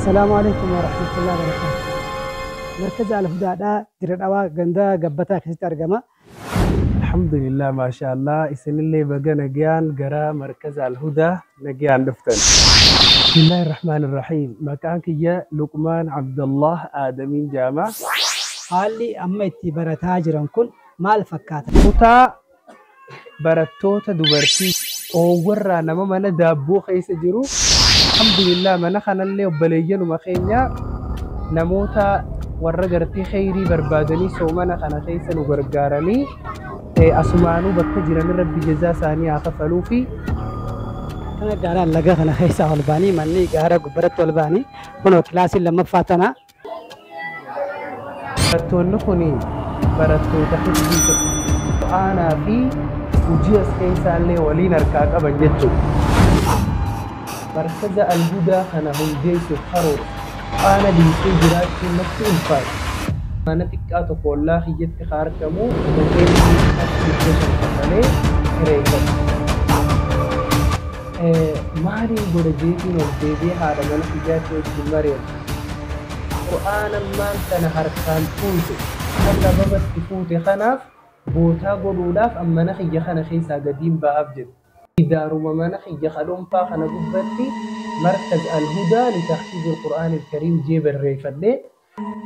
Assalaamu alaikum warahmatullahi wabarakatuh. Markaza Al-Hudaadhaa Dirree Dhawaa ganda Gabbataa keessatti argama. Alhamdulillah, maashaallah, isinillee baga nagayaan gara Markaza Al-Hudaa nagayaan dhuftan. Bismillahir Rahmanir Rahiim. Maqaan kiyya Luqmaan Abdallah Aadamiin jedhama. Haalli amma itti barataa jiran kun maal fakkaata? Kutaa barattoota dubartii oowwarraa nama mana daabboo keessa jiru. Alhamdulillah, mana kanallee obboleeyyanuma keenya namoota warra gartee kheyrii barbaadanii soomana kana keessa nu gargaaranii asumaanuu bakka jiran Rabbi jazaa isaanii haa kafaluu fi Kana gaaraan laga kana keessaa ol ba'anii manni gaara gubbaratti ol ba'anii kunoo kilaasiin lammaffaa tana. Barattoonni kun barattoota hifzii Qur'aanaa fi hojii as keessaallee waliin harkaa qaban jechuudha. Markaza Al-Hudaa kana hundeessuuf karoora Qur'aana dhiisee jiraachuun natti ulfaate. Mana xiqqaa tokko ollaa kiyyatti haa argamu hoteelli 500 kafalee kireeffadhe. Maaliin godha jeetiin ol deebi'ee haadha mana kiyyaatti wajjin mari'adhe. Qur'aana ammaan tana harkaan fuute kan sababatti fuute kanaaf bootaa godhuudhaaf an mana kiyya kana keessaa gadiin ba'aaf jedhe. Gidaaruma mana kiyya ka dhuunfaa kana gubbatti Markaz Al-Hudaa li Tahfiizil Qur'aanil Kariim jee barreeffadhe.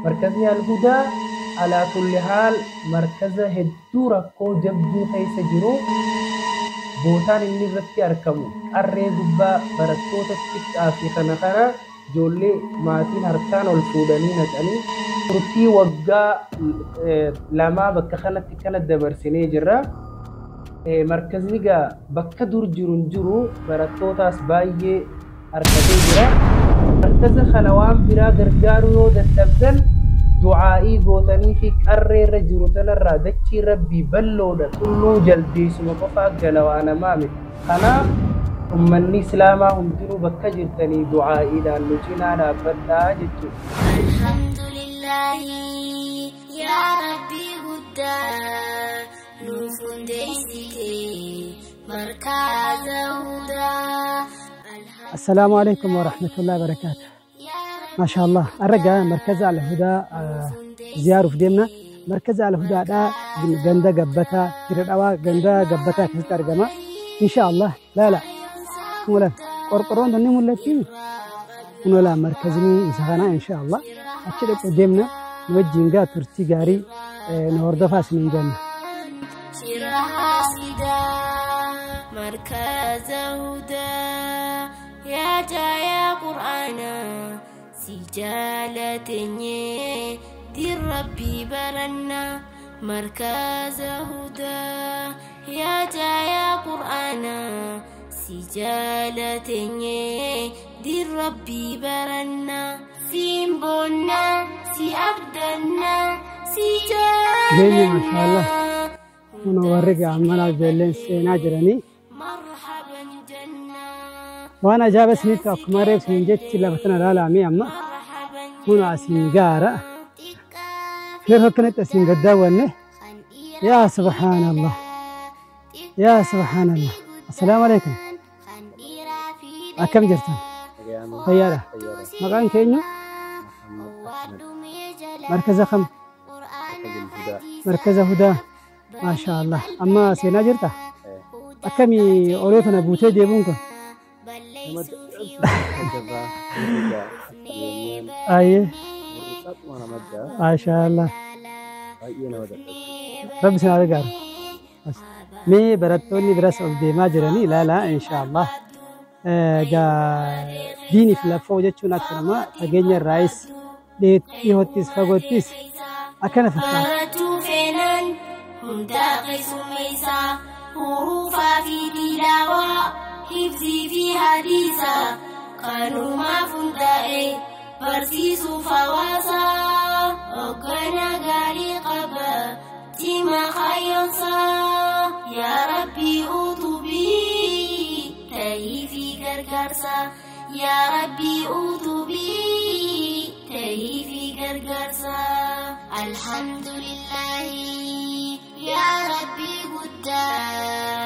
Markazni Al-Hudaa alaa kulli haal markaza hedduu rakkoo jabduu keessa jiru. Bootaan inni irratti argamu qarree gubbaa barattoota xixiqqaa fi kana kana ijoollee maatiin harkaan ol fuudhanii naqanii turtii waggaa 2 bakka kanatti kana dabarsinee jirra. Markazni gaa bakka dur jiru hin jiru barattootaas baay'ee harkatee jira. Markaza kana waan biraa gargaaruu yoo dadhabdan du'aa'ii gootanii fi qarree irra jiru tanarraa dachii Rabbii bal'oodha tulluu jaldeessuma qofaa gala waa namaa miti. Kanaaf ummanni Islaamaa hundinuu bakka jirtanii du'aa'iidhaan nu cinaa dhaabbadhaa jechuudha. Alhamdulillahi yaa Rabbii guddaa nuuf hundeessite Markaza Hudaa. Assalaamu alaikum warahmatullahi wabarakatuh. Maasha Allah. Har'a Markaza Al-Hudaa ziyaaruuf deemna. Markaza Al-Hudaadhaa ganda Gabbataa Dirree Dhawaa ganda Gabbataa keessatti argama. Insha Allah. Laala. Kun qorqorroon tun ni mul'atti. Kun laa markazni isa kana insha Allah. Achi dhaquu deemna. Nu wajjin gaa turtii gaarii nu hordofaa isiniin jenna. Shira hasidaa Markaza Hudaa yaa jaayaa Qur'aana si jaalatenye diin Rabbii baranna. Markaza Hudaa yaa jaayaa Qur'aana si jaalatenye diin Rabbii baranna. Siin boonna si abdanna si Geenye maasha Allah. jaalanna. Kun warri gaammanaa ijoolleen seenaa jiranii. Marhaban janna. Waan ajaa'iba isinitti akkuma reef isiniin jechi lafa tana ilaalamee amma kun asiin gaara. Yeroo akkanatti asiin gad daawwanne yaa subhaanallah yaa subhaanallah. Assalaamu alaikum. Akkam jirtan? Fayyaadha. Maqaan keenya? Markaza kam? Markaza Hudaa. Maasha Allah. Amma seenaa jirta? Akkamii oloo tana buutee deemuun kun? Ayyee. Maasha Allah. Rabbi isin haa gargaaru. Mee barattoonni biras ol deemaa jiranii ilaalaa insha Allah. Egaa diiniif lafoo jechuun akkanuma fageenya irraayis dhihoottis fagoottis akkana fakkaata. Barachuu feenaan hundaa keessummeessaa huruufaa fi tilaawaa hifzii fi hadiisaa kanumaaf hundaa'e barsiisuuf hawaasaa hoogganaa gaarii qaba cimaa kaayyoonsaa yaa Rabbii utubii ta'ii fi gargaarsa yaa Rabbii utubii ta'ii fi gargaarsa. Alhamdulillahi yaa Rabbii guddaa.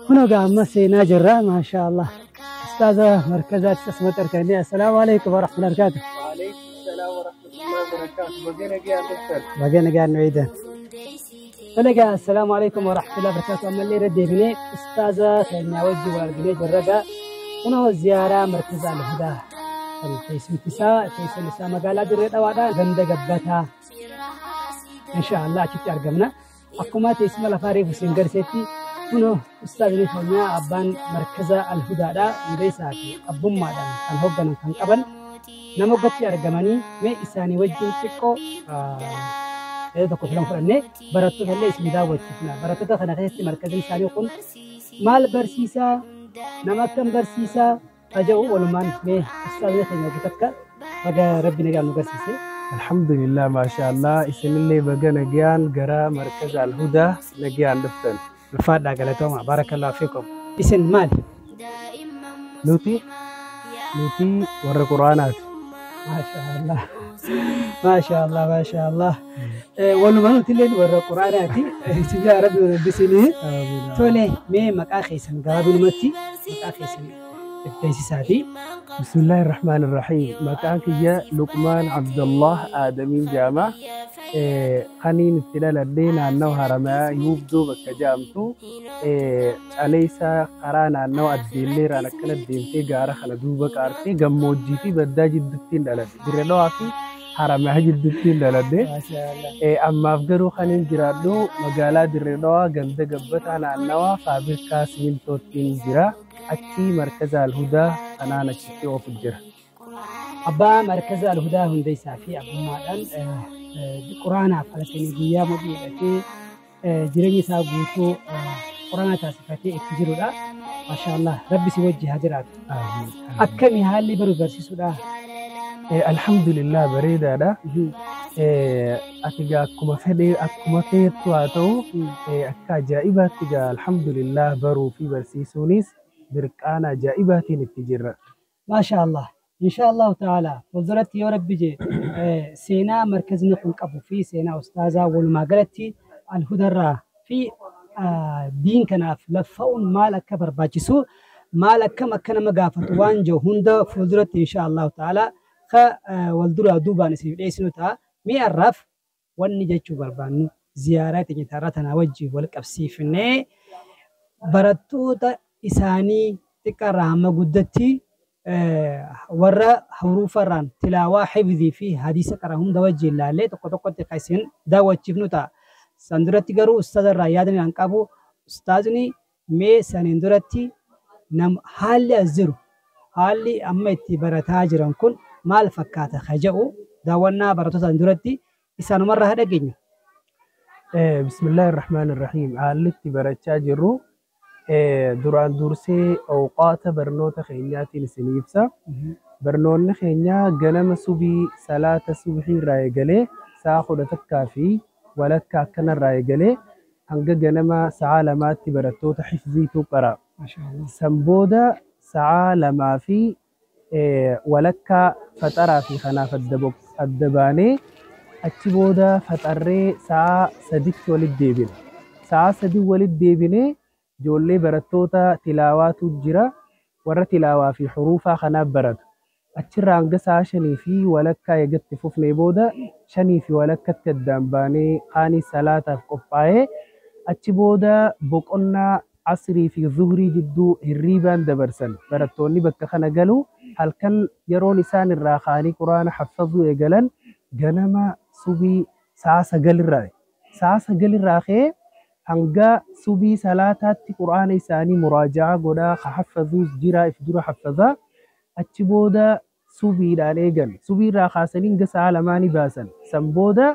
Kun egaa amma seenaa jirra maasha Allah. Ustaaza markazaatti asumatti argannee assalaamu alaikum warahmatullahi wabarakatuh. Waalaikum salaam warahmatullahi wabarakatuh. Baga nagaan dhuftan. Baga nagaan nu eedan. Tole egaa assalaamu alaikum warahmatullahi wabarakatuh. Ammallee irra deebinee ustaaza keenya wajjin wal arginee jirra. Kunoo ziyaaraa markaza Alhudaa kan teessumti isaa teessoon isaa magaalaa Dirree Dhawaadha ganda Gabbataa. Inshaallah achitti argamna. Akkuma teessuma lafaa reefu isin garseetti kunoo ustaazni keenya abbaan markaza Alhudaadha hundeessaa fi abbummaadhaan kan hoogganan kan qaban nama hoggatti argamanii mee isaanii wajjin xiqqoo yeroo tokko filan fudhannee barattoota illee isin daawwachiifna. Barattoota kana keessatti markazni isaanii kun maal barsiisaa nama akkam barsiisaa aja'u walumaan mee ustaazni keenya wajjin takka baga rabbi nagaan nu garsiise. Alhamdulillah maashaallah isinillee baga nagaan gara markaza Alhudaa nagaan dhuftan. Ulfaadhaa galatooma baarakallahu fiikum. Isin maali? Nuti warra Quraanaati. Maashaallah. Maashaallah maashaallah. Walumaa nuti illee warra Quraanaati. Isin yaa rabbi nu dubbisini. Tole mee maqaa keessan gabaabinumatti maqaa keessan beeksisaati. Bismillahi Rahmaani Rahiim. Maqaan kiyya Luqmaan Abdullah Aadamiin jedhama. Kaniin itti dhaladhee naannawa Haramayaa Yuubdoo bakka jedhamtu caleessa karaa naannawa Addeelleeraan akkana deemtee gaara kana duuba qaartee gammoojjii fi baddaa jidduuttiin dhaladhe. Dirree Dhawaa fi Haramayaa jidduuttiin dhaladhe. Ammaaf garuu kaniin jiraadhu magaalaa Dirree Dhawaa ganda Gabbataa naannawa faabirikaa simintootiin jira. Achi markaza Alhudaa kanaan achitti oofu jira. Abbaa markaza Alhudaa hundeessaa fi abbummaadhaan quraanaaf halkanii guyyaa mudhii hidhatee jireenya isaa guutuu quraana taasifatee itti jirudha. Maashaallah rabbi si wajji haa jiraatu. Akkami haalli baruu barsiisuudha? Alhamdulillah bareedaadha. Ati gaa akkuma fedhee akkuma feettu haa ta'u akka ajaa'ibaatti gaa alhamdulillah baruu fi barsiisuunis dirqaana ajaa'ibaatiin itti jirra. Maashaallah. Inshaallahu ta'ala fuulduratti yoo rabbi jee seenaa markazni kun qabu fi seenaa ustaazaa walumaa galatti Alhudarraa fi diin kanaaf laffa'uun maal akka barbaachisu maal akkam akka nama gaafatu waan jiru hunda fuulduratti inshaallahu ta'ala ka wal duraa duubaan isiniif dhiyeessinu ta'a. Mee har'aaf wanni jechuu barbaannu ziyaaraa teenya taarraa tanaa wajjin wal qabsiifnee barattoota isaanii xiqqaarraa hamma guddatti warra huruufarraan tilaawaa hifzii fi hadiisa qara hunda wajjin ilaallee tokko tokkotti kan isin daawwachiifnu ta'a. San duratti garuu ustaazarraa yaadni an qabu ustaazni mee saniin duratti haalli as jiru haalli amma itti barataa jiran kun maal fakkaata ka jedhu daawwannaa barattootaan duratti isaanumarraa haa dhageenyu. Bismillahi Rahmaani Rahiim. Haalli itti barachaa jirru duraan dursee awqaata barnoota keenyaatiin isin ibsa. Barnoonni keenya ganama subii salaata subii irraa eegalee sa'a 11 fi walakkaa akkanarraa eegalee hanga ganama sa'a 2tti barattoota hifziitu qara. San booda sa'a 2 fi walakkaa faxaraa fi kanaaf adda baanee achi booda faxarree sa'a 3tti walitti deebina. Sa'a 3 walitti deebinee ijoollee barattoota tilaawaatu jira. Warra tilaawaa fi huruufaa kanaaf baratu. Achirraa hanga sa'a 5 fi walakkaa eegatti fufnee booda 5 fi walakkatti addaan baanee qaanii salaataaf qophaa'ee achi booda boqonnaa asrii fi zuhurii jidduu hirriibaan dabarsan. Barattoonni bakka kana galu halkan yeroon isaan irraa kaanii quraana haffazuu eegalan ganama subii sa'a 9 irraa. Sa'a 9 irraa ka'ee hanga subii salaataatti quraana isaanii muraaja'aa godhaa haffazuus jira if dura haffazaa achi booda subiidhaan eegan. Subiirraa kaasanii hanga sa'a 2 baasan. San booda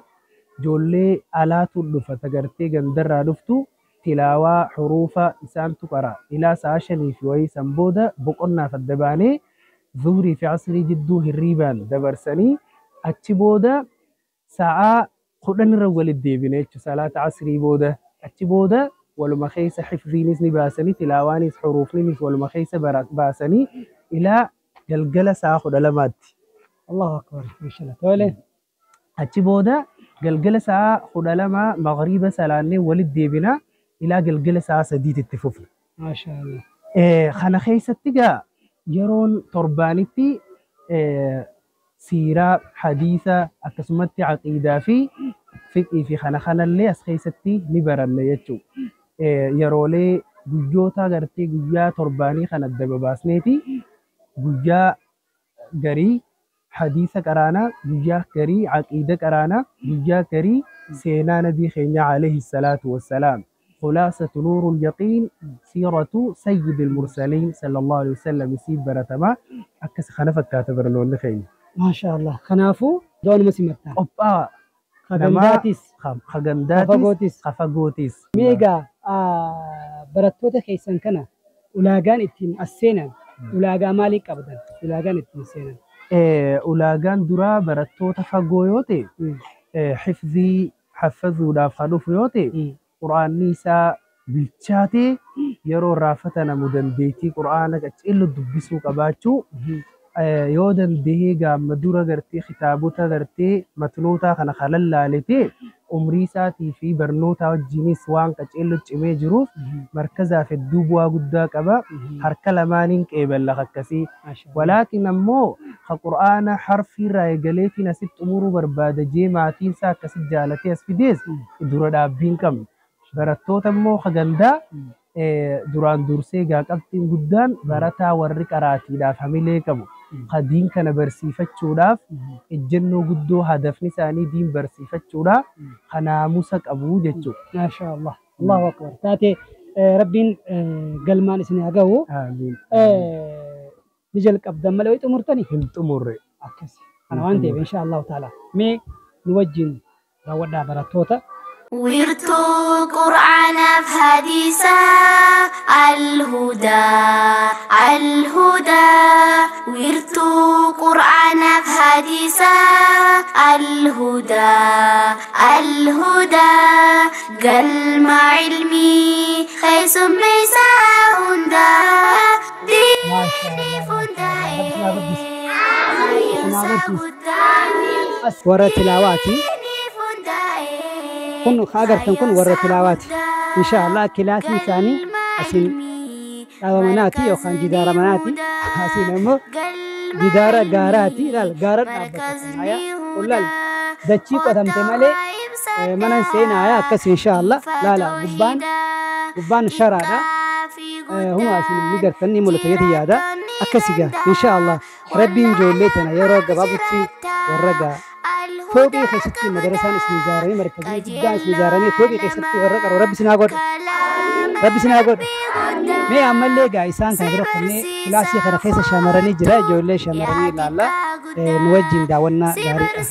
ijoollee alaatu dhufa tagartee gandarraa dhuftu tilaawaa huruufa isaantu qara. Ilaa sa'a 5 fi wayii san booda boqonnaaf adda baanee zuhurii fi asrii jidduu hirriibaan dabarsanii achi booda sa'a 10 irra walitti deebine jechuudha. Salaata asrii booda achi booda waluma keessa hifziinis ni baasanii tilaawaanis huruufnis waluma keessa baasanii ilaa galgala sa'a 12tti. Allahu akbar. Mashallah. Tole. Achi booda galgala sa'a 12 maghriba salaannee walitti deebina ilaa galgala sa'a 3tti fufna. Mashallah. Kana keessatti gaa Yeroon torbaanitti siiraa, hadiisa, akkasumatti aqiidaa fi fiqii fi kana kanallee as keessatti ni baranna jechuudha. Yeroolee guyyoota gartee guyyaa torbaanii kana adda babaasneeti guyyaa garii hadiisa qaraanaa, guyyaa garii aqiida qaraanaa, guyyaa garii seenaa nabii keenya alayhi salaatu wassalaam. خلاصة نور اليقين سيرة سيد المرسلين صلى الله عليه وسلم يسيب برتما أكس خنفك كاتب برنون خيني. Maasha Allah. Kanaafuu doonuma simattaa. Qophaa Hagandaatis. Hagandaatis. Hafagootis. Hafagootis. Meegaa barattoota keessan kana ulaagaan ittiin as seenan ulaagaa maalii qabdan? Ulaagaan ittiin seenan. Ulaagaan duraa barattoota fagoo yoo ta'e, hifzii haffazuudhaaf kan dhufu yoo ta'e, quraanni isaa bilchaatee yeroo irraa fatanamu dandeettii quraana qaceello dubbisuu qabaachuu, yoo danda'ee gaamma dura gartee kitaabota gartee matnoota kana kan lallaaletee umrii isaatii fi barnoota wajjinis waan qaceello cimee jiruuf markazaaf hedduu bu'aa guddaa qaba. Harka lamaaniin qeeballa akkasii. Walaakin ammoo ka qur'aana harfii irraa eegaleetiin asitti xumuruu barbaada jee maatiin isaa akkasitti jaalatee as fidees dura dhaabbiin qabnu. Barattoota immoo hagandaa duraan dursee egaa qabxiin guddaan barataa warri qaraatiidhaaf hamilee qabu. Ka diin kana barsiifachuudhaaf ejjennoo guddoo hadafni isaanii diin barsiifachuudhaaf ka naamusa qabu jechuudha. Maasha Allah. Allahu akbar. Taate rabbiin galmaan isin haa ga'u. Amiin. Ni jalqabdan malee wayii xumurtanii? Hin xumurre. Akkas. Kana waan ta'eef insha Allahu taala. Mee nu wajjin raawwadhaa barattoota. Wirtuu qur'aanaaf hadiisaa alhudaa alhudaa wirtuu qur'aanaaf hadiisaa alhudaa alhudaa galma ilmii keessummeessaa hundaa diiniif hundaa'ee guddaa Warra tilaawaati. Kun agartan kun warra tilaawaati. Insha Allah kilaasiin isaanii asiin dhaaba manaati yookaan jidaara manaati. Asiin immoo jidaara gaaraati. Ilaal gaara dhaabbata. Haya laal dachii qotamte malee mana seenaa haya akkas insha Allah. Laala gubbaan sharaadha. Huma asiin ni gartan ni mul'ata jetti yaada. Akkasi gaa insha Allah rabbiin ijoollee tana yeroo gabaabutti warra gaa fooqii keessatti madarasaan isin ijaaramee markazii guddaan isin ijaaramee fooqii keessatti warra qaru rabbi isin haa godhu. Rabbi isin haa godhu. Mee ammallee gaa isaan kana bira kunnee kilaasii kana keessa shamarranii jira ijoollee shamarranii ilaalla. Nu wajjin daawwannaa gaariidha.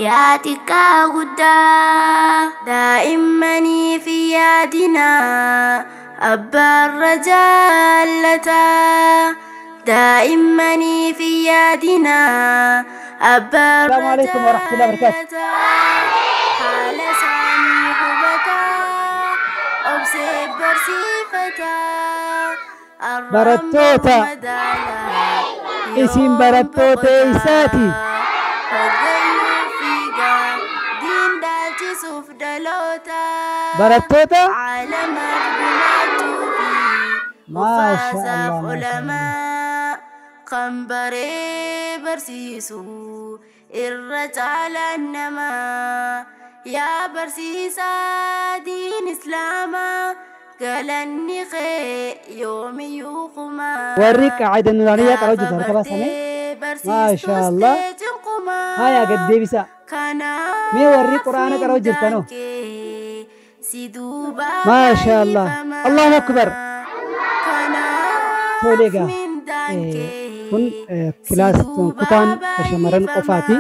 Yaa xiqqaa guddaa daa'immanii fi yaadinaa abbaarra jaallataa daa'immanii fi yaadinaa abbaarra Salaamu alaikum wa rahmatullahi wa barakatuh. Haala isaanii hubataa obsee barsiifataa Barattoota, isin barattoota eessaati? Hoggayyuu fiigaa diin dhaalchisuuf dhaloota. Barattoota Caalamaaf gumaachuu fi Maasha ufaasaaf Allah, maasha ulamaa kan baree barsiisu irra caalaan namaa yaa barsiisaa diin islaamaa galanni kee yoomiyyuu kumaa. Warri qaacida nuraaniyaa qaroo jirtu harka baasame. Maasha Allah. Haya gad deebisaa. Mee warri quraana qaroo jirtanoo? Maasha Allah. Allahu akbar. Tole egaa kun kilaas kutaan shamarran qofaati.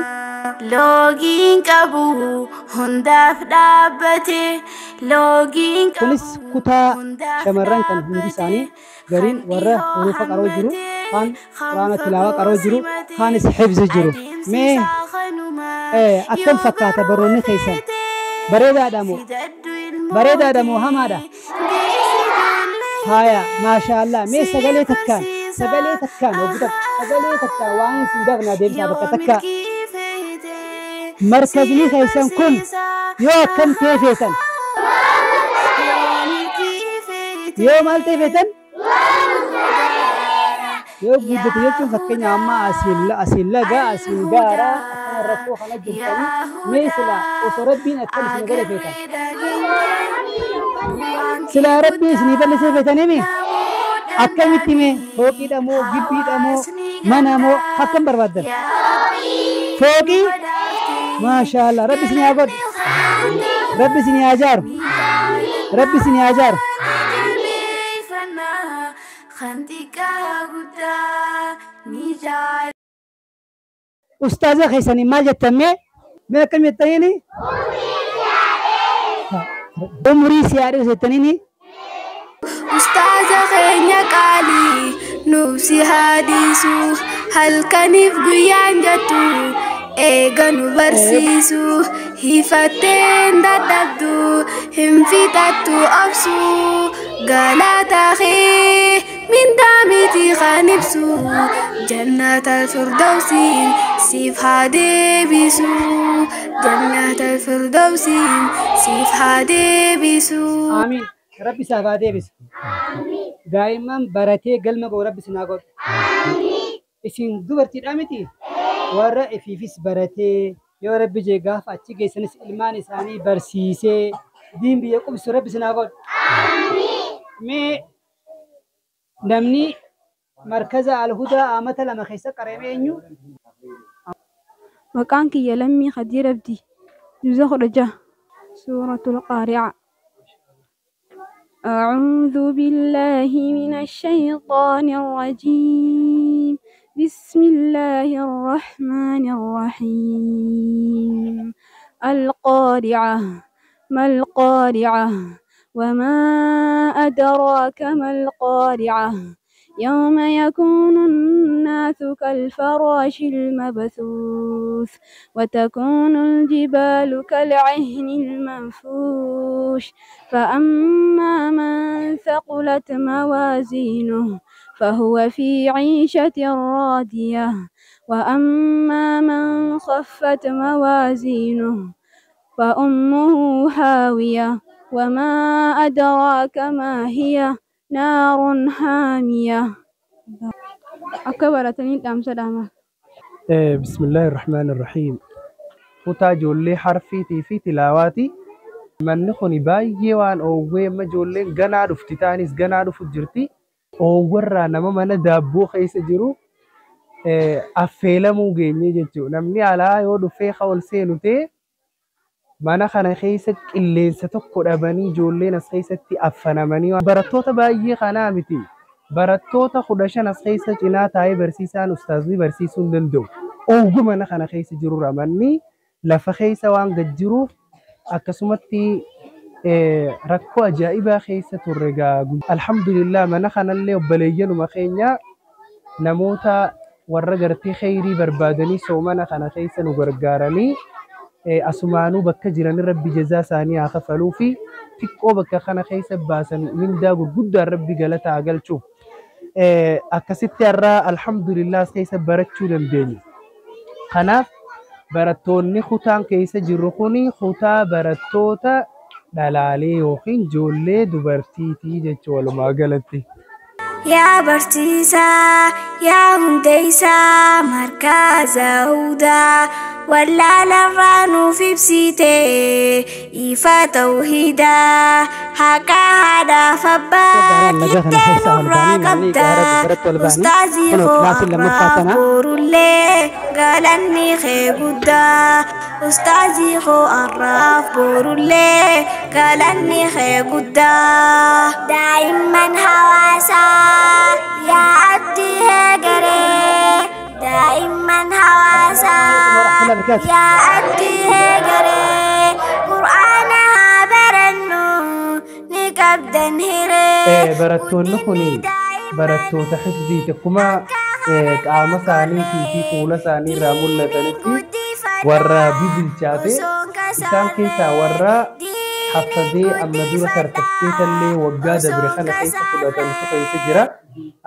Loogiin qabu hundaaf dhaabbate loogiin qabu Kunis kutaa shamarran kan hundi isaanii gariin warra hurufa qaroo jiru, kaan quraana tilaawaa qaroo jiru, kaanis hifzi jiru. Mee akkam fakkaata barnoonni keessan? Bareedaadha moo? Bareedaadha moo hamaadha? Haya, maasha Allah. Mee sagalee takkaan, sagalee takkaan, obbo takka, sagalee takkaan waan isin gaafnaa deebisaa bakka takka. Markazni keessan kun yoo akkam ta'e feetan? Yoo maal ta'e feetan? Yoo guddate jechuun fakkeenya amma asiin laga asiin gaara akkana rakkoo kana jirtanii mee silaa osoo Rabbiin akkan isin godhe feetan. Silaa Rabbiin isinii bal'isee feetanii akkamitti mee fooqiidha moo gibbiidha moo mana moo akkam barbaaddan? Fooqii maashaallah Rabbi isinii haa godhu. Rabbi isinii haa jaaru. Rabbi isinii haa jaaru. Ustaaza keessanii maal jettan mee? Mee akkam jettaniini? Umurii si haa dheeressu jettaniini? Ustaaza keenya qaalii nuuf si haa dhiisu, halkaniif guyyaan jettu eega nu barsiisu, hifatteen dadhabdu hin fixattu obsu, galata kee mindaa miti kan ibsu, jannata firdawsiin siif haa deebisu, jannata firdawsiin siif haa deebisu. Amiin. Rabbi isaaf haa deebisu. Daa'imman baratee galma ga'u Rabbi isin haa godhu. Isin dubartiidha miti? Warra ifiifis baratee yoo Rabbi jee gaafa achi geessanis ilmaan isaanii barsiisee diin biyya qubsu Rabbi isin haa godhu. Mee namni markaza Alhudaa amata 2 keessa qarame eenyu? Maqaan kiyya Lammii Khadiir Abdii. Juuza 16. Suuratul Qaari'a. أعوذ بالله من الشيطان الرجيم. بسم الله الرحمن الرحيم. القارعة ما القارعة وما أدراك ما القارعة يوم يكون الناس كالفراش المبثوث وتكون الجبال كالعهن المنفوش فأما من ثقلت موازينه فهو في عيشة راضية وأما من خفت موازينه فأمه هاوية وما أدراك ما هي نار حامية. Akka baratanii dhaamsa dhaamaa. Bismillaahi Rahmaani Rahiim. Kutaa ijoollee harfiitii fi tilaawaati. Manni kun baay'ee waan oowwee amma ijoolleen ganaa dhufti ta'anis ganaa dhufu jirti. Oowwarraa nama mana daabboo keessa jiru affeelamuu geenye jechuudha. Namni alaa yoo dhufee ol seenu ta'e mana kana keessa qilleensa tokko dhabanii ijoolleen as keessatti affanamanii barattoota baay'ee kanaa miti. Barattoota 15 as keessa cinaa taa'ee barsiisaan ustaazni barsiisuu hin danda'u. Oowwa mana kana keessa jirurra manni lafa keessa waan gad jiruuf akkasumatti rakkoo ajaa'ibaa keessa turre gaa. Alhamdulillah mana kanallee obboleeyyanuma keenya namoota warra gartee kheyrii barbaadanii soomana kana keessa nu gargaaranii asumaanuu bakka jiran Rabbi jazaa isaanii haa kafaluu fi xiqqoo bakka kana keessa baasan mindaa gurguddaan Rabbi galata haa galchuuf. Akkasitti har'a alhamdulillah as keessa barachuu dandeenya. Kanaaf barattoonni kutaan keessa jirru kuni kutaa barattoota dhalaalee yookiin ijoollee dubartiitii jechuudha walumaa galatti. Yaa barsiisaa, yaa hundeessaa, markaza hudaa, wallaalarraa nuuf ibsite, ifa tawhiidaa, haqa haadhaaf abbaa qixxee nurraa qabda, ustaazii koo har'aaf borullee galanni kee guddaa, ustaazii koo har'aaf borullee galanni kee guddaa. Daa'imman hawaasaa yaa abdii heegaree, daa'imman hawaasaa yaa abdii heegaree, qur'aana haa barannu ni qabdan hiree. Barattoonni kun barattoota hifzii tokkuma qaama isaaniitii fi fuula isaanii irraa mul'atanitti warra bibilchaate isaan keessaa warra haffazee amma dura sartifikeetallee waggaa dabre kana keessa fudhatantu keessa jira.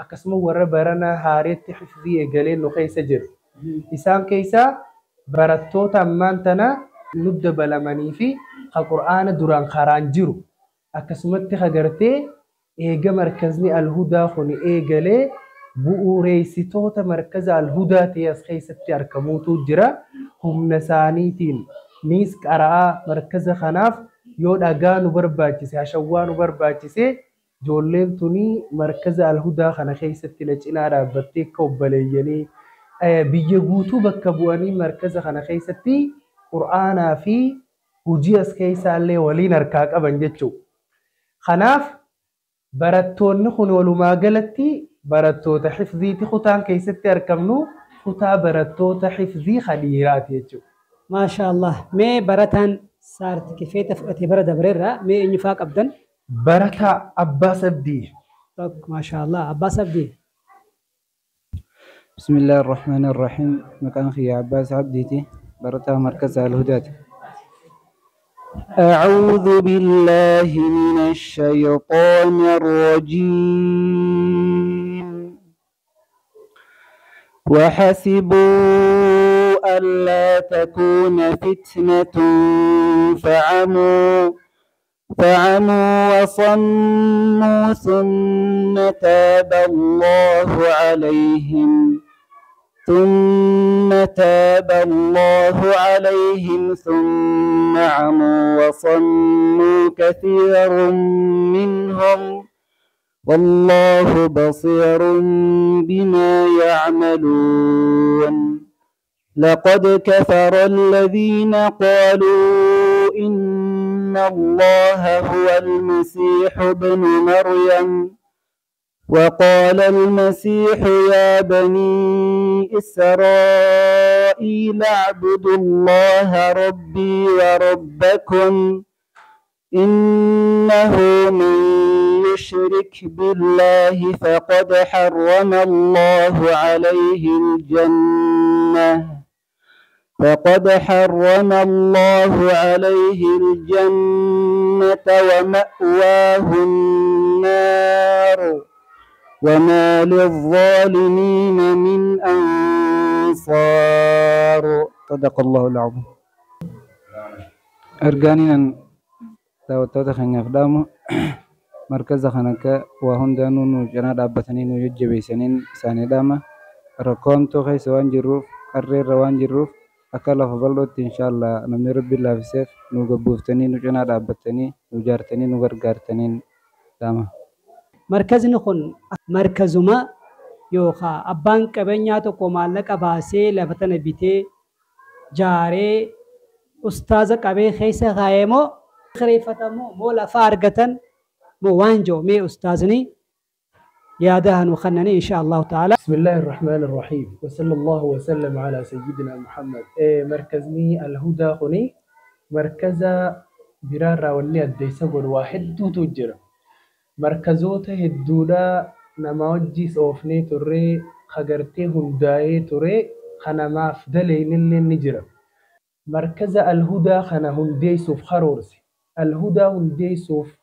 Akkasuma warra barana haareetti hifzii eegalee nu keessa jira. Isaan keessaa barattoota ammaan tana nu dabalamanii fi ka qur'aana duraan karaan jiru akkasumatti ka gartee eega markazni alhudaa kun eegalee Bu'uureessitoota markaza Alhudaa ta'e as keessatti argamuutu jira. Humna isaaniitiin niis qara'aa markaza kanaaf yoo dhagaa nu barbaachise, hashawwaa nu barbaachise, ijoolleen tuni markaza Alhudaa kana keessatti na cinaa dhaabbattee akka obboleeyyanii biyya guutuu bakka bu'anii markaza kana keessatti Qur'aanaa fi hojii as keessaallee waliin harkaa qaban jechuudha. Kanaaf barattoonni kun walumaa galatti barattoota hifziiti. Kutaan keessatti argamnu kutaa barattoota hifzii dhiiraati jechuudha. Maasha Allah. Mee barataan saartikifeeta fudhatee bara dabreerraa mee eenyufaa qabdan? Barataa Abbaas Abdii. Tokko, maasha Allah. Abbaas Abdii. بسم الله الرحمن الرحيم. مكان خي عباس عبديتي، برتا مركز الهداة. أعوذ بالله من الشيطان الرجيم. وحسبوا ألا تكون فتنة فعموا وصموا ثم تاب الله عليهم ثم تاب الله عليهم ثم عموا وصموا كثير منهم والله بصير بما يعملون. لقد كفر الذين قالوا إن الله هو المسيح ابن مريم وقال المسيح يا بني إسرائيل اعبدوا الله ربي وربكم إنه من يشرك بالله فقد حرم الله عليه الجنة فقد حرم الله عليه الجنة ومأواه النار وما للظالمين من أنصار. صدق الله العظيم. Ergaaniin daawwattoota keenyaaf dhaamu, markaza kana akka waa hundaanuu nu cinaa dhaabbatanii nu jajjabeessaniin isaanii dhaama. Rakkoo hamtuu keessa waan jirruuf, qarreerra waan jirruuf, akka lafa bal'ootti inshaallah namni Rabbi laaffiseef nu gabbuuftanii nu cinaa dhaabbattanii nu jaartanii nu gargaartaniin dhaama. Markazni kun markazuma yookaan abbaan qabeenyaa tokko maallaqa baasee lafa tana bitee jaaree ustaaza qabee keessa kaa'ee moo kireeffatamoo moo lafa argatan moo waan jiru mee ustaazni yaada hanu kennanii insha Allahu ta'ala. بسم الله الرحمن الرحيم وصلى الله وسلم على سيدنا محمد. مركزني الهدى خني مركز برارة وني الديسة واحد تجرا مركزوته الدولة نما وجيس أوفني تري خجرته هنداي تري خنا ما فدلين اللي نجرا. مركز الهدى خنا هنديسوف خرورسي الهدى هنديسوف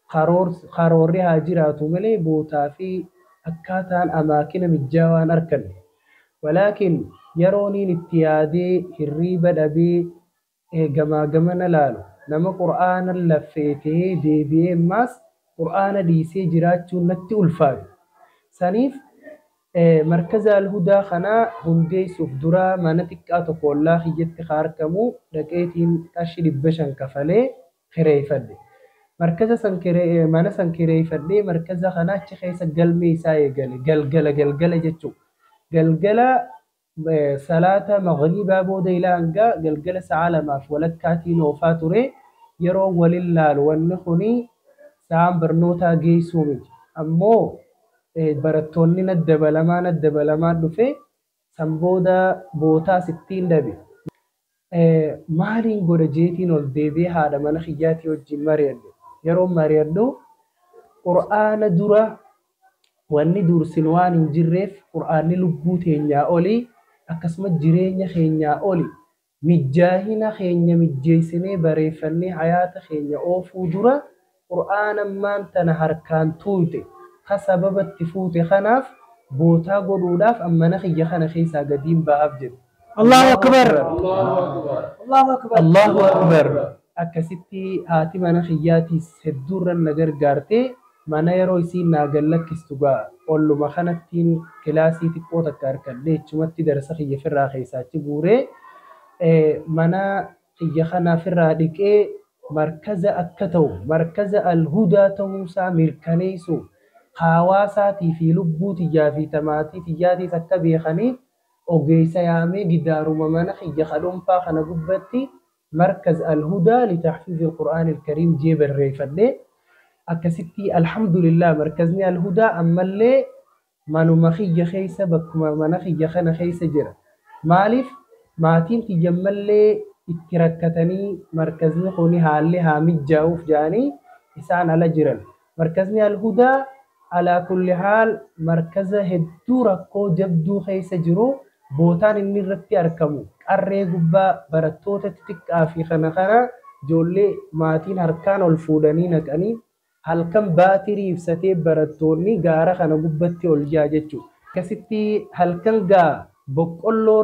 خرورس خروري هاجراتو ملي بوتا في akkaataan amaakina mijaawaan arganne. Walaakin yerooniin itti yaadee hirriiba dhabee gamaa gamana laalu nama Qur'aana laffeetee deebi'ee ammaas Qur'aana dhiisee jiraachuun natti ulfaate. Saniif markaza Alhudaa kanaa hundeessuuf dura mana xiqqaa tokko ollaa kiyyatti haa argamu dhaqeetiin qarshii 500 kafalee kireeffadhe. Markaza san mana san kireeffadhee markaza kana achi keessa galmee isaa eegale galgala galgala jechuudha. Galgala salaata maghribaa booda ilaa hanga galgala sa'a lamaaf walakkaatiin oofaa ture. Yeroo walin laalu wanni kuni sa'aan barnootaa geessuu miti. Ammoo barattoonni naddabalamaa naddabalamaa dhufe san booda bootaas ittiin dhabe. Maaliin godha jeetiin ol deebi'ee haadha mana kiyyaatii wajjin mari'adhe. Yeroo mari'adhu Qur'aana dura wanni dursin waan hin jirreef Qur'aanni lubbuu teenyaa olii akkasuma jireenya keenyaa oli mijaahina keenya mijjeessinee bareeffannee hayaata keenya oofuu dura Qur'aana ammaan tana harkaan tuute ka sababatti fuute kanaaf bootaa godhuudhaaf ammana kiyya kana keessaa gadiin ba'aaf jedhu. Allahu akbar. Allahu akbar. Allahu akbar. Akkasitti haati mana kiyyaatiis hedduurran na gargaartee mana yeroo isiin naa gallakkistu ga'a. Olluma kanattiin kilaasii xiqqoo takka harkadhee achumatti darsa kiyya firraa keessaa achi guuree mana kiyya kana firraa dhiqee markaza akka ta'u markaza Alhudaa ta'uusaa mirkaneessu hawaasaatii fi lubbuu tiyyaa fi tamaatii tiyyaatiis akka beekaniif ogeessa yaamee gidaaruma mana kiyya ka dhuunfaa kana gubbatti markaz Alhudaa litahfiizi Alqur'aan Alkariim jee barreeffadhee akkasitti alhamdulillah markazni Alhudaa ammallee manuma kiyya keessa bakkuma mana kiyya kana keessa jira. Maaliif maatiin tiyya ammallee itti rakkatanii markazni kun haalli haa mijaa'uuf jedhanii isaan ala jiran. Markazni Alhudaa alaa kulli haal markaza hedduu rakkoo jabduu keessa jiru bootaan inni irratti argamu qarree gubbaa barattoota xixiqqaa fi kana kana ijoollee maatiin harkaan ol fuudhanii naqanii halkan baatirii ibsatee barattoonni gaara kana gubbatti ol jaa jechuudha. Akkasitti halkan gaa boqqolloo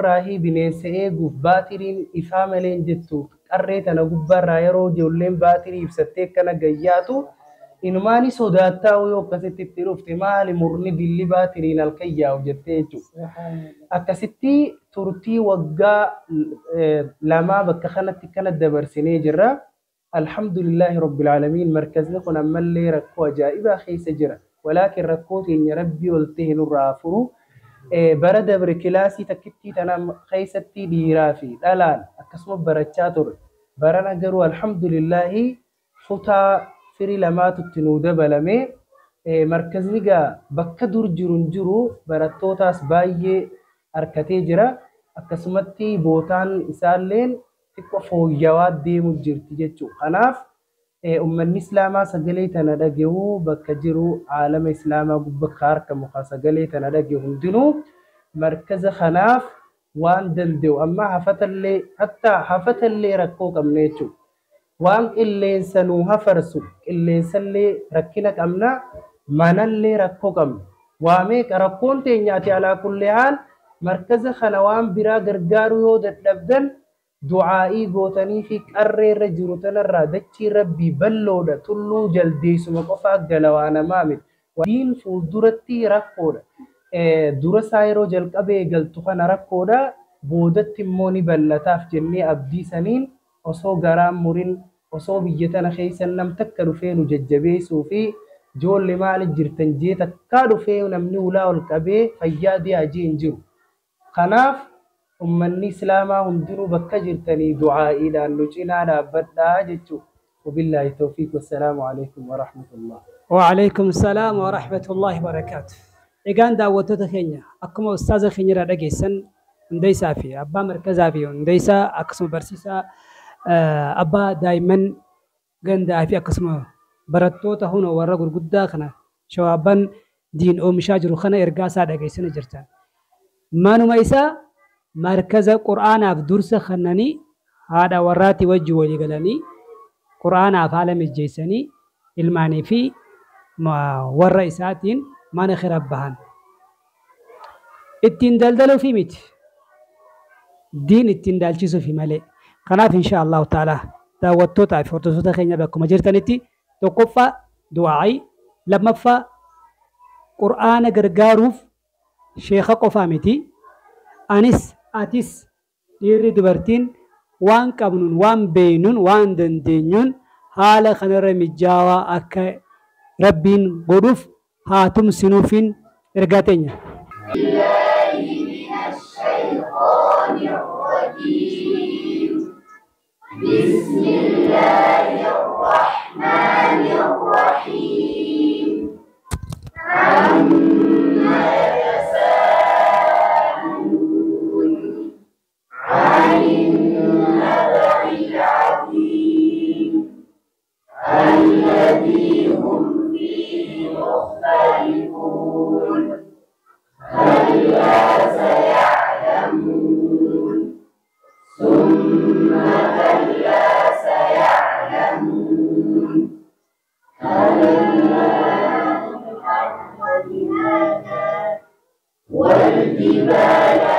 raahii bineensa eeguuf baatiriin ifaa malee hin jettu qarree tana gubbaarraa yeroo ijoolleen baatirii ibsattee akkana gayyaatu inumaani sodaattaa yoo akkasitti itti dhufte maali murni dilli baatiriin halkan yaa'u jettee jechuudha. Akkasitti turtii waggaa 2 bakka kanatti kana dabarsinee jirra. Alhamdulillahi Rabbil Aalamiin markazni kun ammallee rakkoo ajaa'ibaa keessa jira. Walaakin rakkoo teenya Rabbii ol ta'e nurraa furu. Bara dabre kilaasii takkittii tana keessatti dhiiraa fi dhalaan akkasuma barachaa ture. Barana garuu alhamdulillahi kutaa firii 2tutti nuu dabalame. Markazni gaa bakka dur jiru hin jiru barattootaas baay'ee harkatee jira. Akkasumatti bootaan isaalleen xiqqoo fooyyawaa deemu jirti jechuudha. Kanaaf uummanni Islaamaa sagalee tana dhagahu bakka jiru aalama Islaamaa gubbaa akka argamu sagalee tana dhagahu hundinuu markaza kanaaf waan danda'u amma hafatallee hattaa hafatallee rakkoo qabna jechuudha. Waan qilleensa nuu hafarsu qilleensallee rakkina qabna manallee rakkoo qabna. Waa meeqa rakkoon teenyaati alaa kulli haal markaza kana waan biraa gargaaru yoo dadhabdan du'aa'ii gootanii fi qarree irra jiru tanarraa dachii rabbii bal'oodha tulluu jaldeessuma qofaa gala waa namaa miti. Diin fuulduratti rakkoodha. Dura isaa yeroo jalqabee galtu kana rakkoodha. Boodatti immoo ni bal'ataaf jennee abdii saniin osoo garaan murin osoo biyya tana keessa nam takka dhufee nu jajjabeessuu fi ijoollee maali jirtan jee takkaa dhufee namni ulaa ol qabee fayyaa diyaa jee hin jiru. Kanaaf ummanni Islaamaa hundinuu bakka jirtanii du'aa'iidhaan nu cinaa dhaabbadhaa jechuudha. Wabillaahi tawfiiq wassalaamu alaikum wa rahmatullah. وعليكم السلام ورحمة الله وبركاته. Egaan daawwattoota keenya akkuma ustaaza keenya irraa dhageessan hundeessaa fi abbaa markazaa fi hundeessaa akkasuma barsiisaa abbaa daa'imman gandaa fi akkasuma barattoota huna warra gurguddaa kana shawaabban diin oomishaa jiru kana ergaa isaa dhageessanii jirtan. Manuma isaa markaza qur'aanaaf dursa kennanii haadha warraatti wajji walii galanii qur'aanaaf haala mijeessanii ilmaanii fi warra isaatiin mana khiraaf bahan. Ittiin daldaluufi miti. Diin ittiin daalchisuufi malee. Kanaaf insha Allahu ta'ala daawwattootaa fi hordoftoota keenya bakkuma jirtanitti tokkoffaa du'aa'ii lammaffaa qur'aana gargaaruuf sheeka qofaa miti. Anis atis dhiirri dubartiin waan qabnuun waan beeknuun waan dandeenyuun haala kanarra mijaawaa akka Rabbiin godhuuf haa tumsinuufiin ergaa teenya. بسم الله الرحمن الرحيم عما يتساءلون عن النبأ العظيم الذي هم فيه مختلفون كلا سيعلمون ثم كلا سيعلمون كلا الأرض مهادا والجبال